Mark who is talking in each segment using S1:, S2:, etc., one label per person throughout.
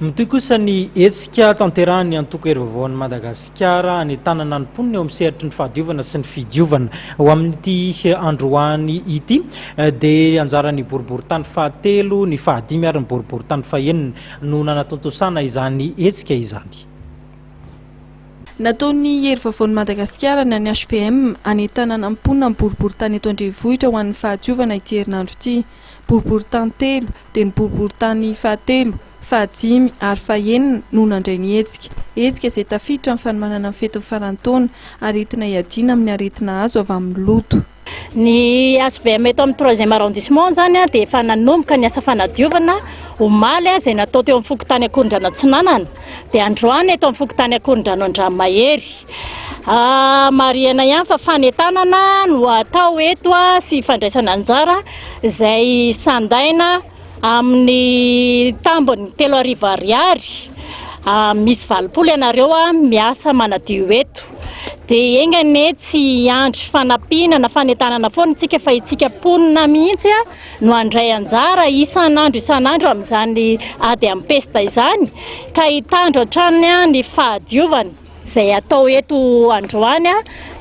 S1: Mitohy kosa ny hetsika tanterahan'ny antoko Hery Vaovaon'i Madagasikara hanentanana ny mponina eo amin'ny sehatry ny fahadiovana sy ny fidiovana. Ho amin'ity androany ity dia anjaran'ny boriborintany fahatelo, ny fahadimy ary ny boriborintany fahenina no nanatontosana izany hetsika izany.
S2: Nataon'ny Hery Vaovaon'i Madagasikara na ny HVM hanentanana ny mponina amin'ny boriborintany eto an-drenivohitra ho an'ny fahadiovana ity herinandro ity. Boriborintany telo, dia ny boriborintany fahatelo, fahadimy ary fahenina no nandray ny hetsika. Hetsika izay tafiditra amin'ny fanomanana ny fetin'ny faran'ny taona ary entina hiadiana amin'ny aretina azo avy amin'ny loto.
S3: Ny HVM eto amin'ny troisième arrondissement izany dia efa nanomboka ny asa fanadiovana omaly izay natao teo amin'ny fokontany Ankorondrano Atsinanana dia androany eto amin'ny fokontany Ankorondrano Andranomahery. Marihana ihany fa fanentanana no atao eto sy fandraisana anjara izay sandaina amin'ny tambiny 3000 ariary. Misy 80 ianareo miasa manadio eto. Dia enga anie tsy hiandry fanampiana na fanentanana foana isika fa isika mponina mihitsy no handray anjara isan'andro isan'andro amin'izany ady amin'ny pesta izany ka hitandro hatrany ny fahadiovana. Izay atao eto androany,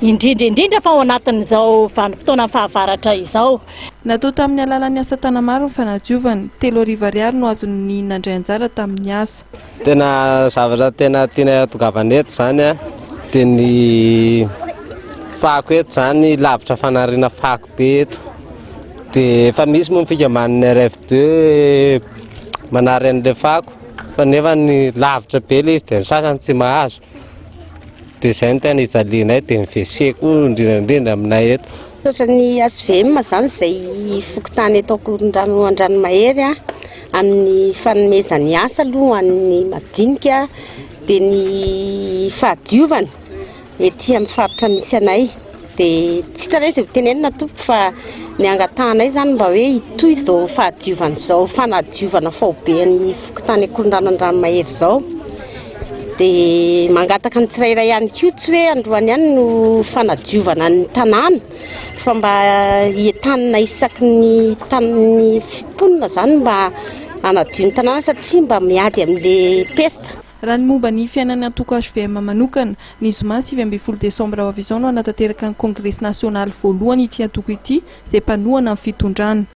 S3: indrindra indrindra fa ao anatin'izao vanim-potoanan'ny fahavaratra izao.
S2: Natao tamin'ny alalan'ny asa tanamaro ny fanadiovana. 3000 ariary no azon'ny nandray anjara tamin'ny asa.
S4: Tena zavatra tena tianay hatongavana eto izany dia ny fako eto izany, lavitra fanariana fako be eto. Dia efa misy moa ny fikambanan'ny RF2 manary an'ilay fako. Fa nefa ny lavitra be ilay izy dia ny sasany tsy mahazo. Dia izay no tena ijalianay dia ny WC koa indrindra indrindra aminay eto.
S5: Misaotra ny HVM izany izay fokontany eto Ankorondrano Andranomahery amin'ny fanomezany asa aloha ho an'ny madinika dia ny fahadiovana. Ety amin'ny faritra misy anay dia tsy hitanay izay ho tenenina tompoko fa ny angatahanay izany mba hoe hitohy izao fahadiovana izao, fanadiovana faobe an'ny fokontany Ankorondrano Andranomahery izao. Dia mangataka ny tsirairay ihany koa tsy hoe androany ihany no fanadiovana ny tanàna fa mba hientanina isaky ny tany mponina izany mba hanadio ny tanàna satria mba miady amin'ilay pesta.
S2: Raha ny momba ny fiainan'ny antoko hvm manokana, ny zoma 19 desambra ho avy izao no hanatanteraka ny kongresy nasionaly voalohany ity antoko ity, izay mpanohana ny fitondrana.